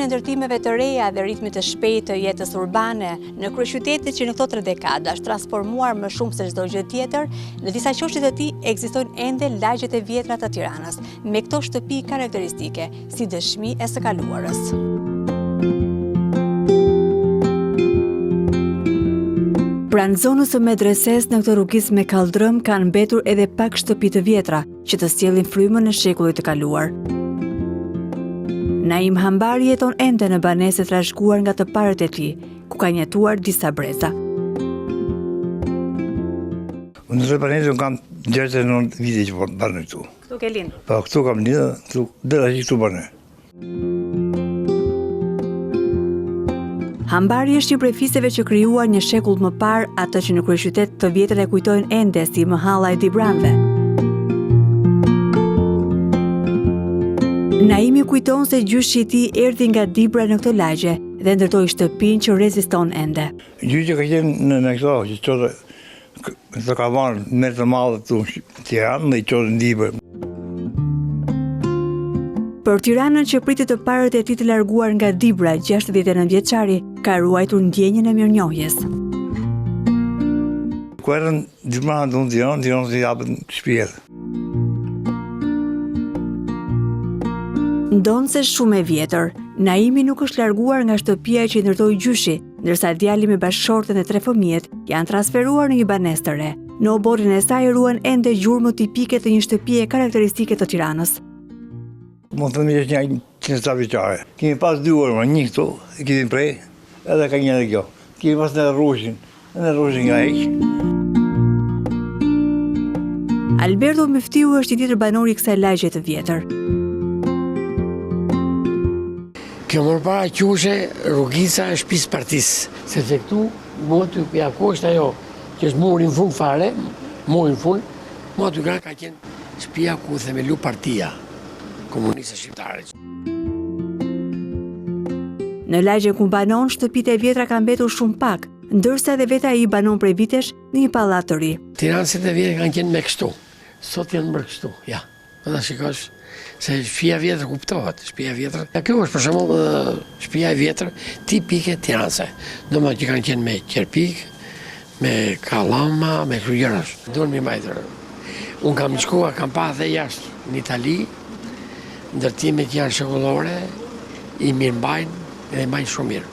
e ndërtimeve të reja dhe ritmit të shpejtë të jetës urbane, në kryeqytetin që në këto tre dekada është transformuar më shumë se çdo gjë tjetër, në disa qoshe të tij ekzistojnë ende lagjet e vjetra të Tiranës, me këto shtëpi karakteristike, si dëshmi e së kaluarës. Pranë zonës së Medresesë në këtë rrugicë me kalldrëm kanë mbetur edhe pak shtëpi të vjetra, që të sjellin frymën e shekullit të kaluar. Naim Hambari jeton ende në banesë e trashëguar nga të parët e tij, ku kanë jetuar disa breza. Unë në banesë unë kam 69 vite që po banoj këtu. Këtu ke lindur? Po, këtu kam lindur, këtu, dera që këtu banoj. Hambari është një prej fiseve që krijuan një shekull më parë atë që në kryeqytet të vjetër e kujtojnë ende si mëhalla e Dibranëve. Naimi kujton se gjyshi i tij erdhi nga Dibra në këtë lagje dhe ndërtoi shtëpinë që reziston ende. Gjyshi ka qenë në në këto, që çonte të ka marrë me të madhe të Tiranë dhe i çonte në Dibër. Për Tiranën që priti të parët e tij të larguar nga Dibra, 69 vjeçari, ka ruajtur ndjenjën e mirënjohjes. Ku erdhën dibranët në Tiranë, Tiranë s'i japën shpijat. Ndonëse shumë e vjetër, Naimi nuk është larguar nga shtëpia që i ndërtoi gjyshi, ndërsa djali me bashkëshorten dhe tre fëmijët janë transferuar në një banesë të re. Në oborrin e saj ruhen ende gjurmët tipike të një shtëpie karakteristike të Tiranës. Mund të themi që është një 100 vjeçare. Kemi pas dy orë, një këtu, e kemi prej, edhe ka një edhe kjo. Kemi pas në rrushin, në rrushin nga heq. Alberto Myftiu është një tjetër banor i kësaj lagje të vjetër. Kjo më para quheshe rrugica e shpisë partisë, sepse këtu, mu aty, ja ku është ajo, që është muri në fund fare, muri në fund, mu aty ka ka qenë shpia ku u themelu partia komuniste shqiptare. Në lagjen ku banon, shtëpitë e vjetra kanë mbetur shumë pak, ndërsa edhe vetë ai banon prej vitesh në një pallat të ri. Tiranësit e vjetër kanë qenë me kështu, sot janë bërë kështu, ja. Po ta shikosh se shtëpia e vjetër kuptohet, shtëpia e vjetër. Ja kjo është për shembull shtëpia e vjetër tipike tiranse. Domethënë që kanë qenë me qerpik, me kallama, me kështu gjërash. Duhen mirëmbajtur. Unë kam shkuar, kam pa dhe jashtë në Itali, ndërtimet që janë shekullore, i mirëmbajnë dhe i mbajnë shumë mirë.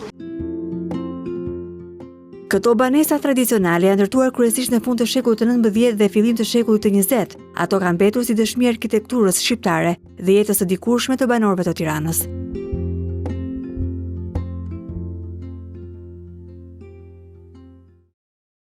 Këto banesa tradicionale janë ndërtuar kryesisht në fund të shekullit të 19 dhe fillim të shekullit të 20. Ato kanë mbetur si dëshmi e arkitekturës shqiptare dhe jetës së dikurshme të banorëve të Tiranës.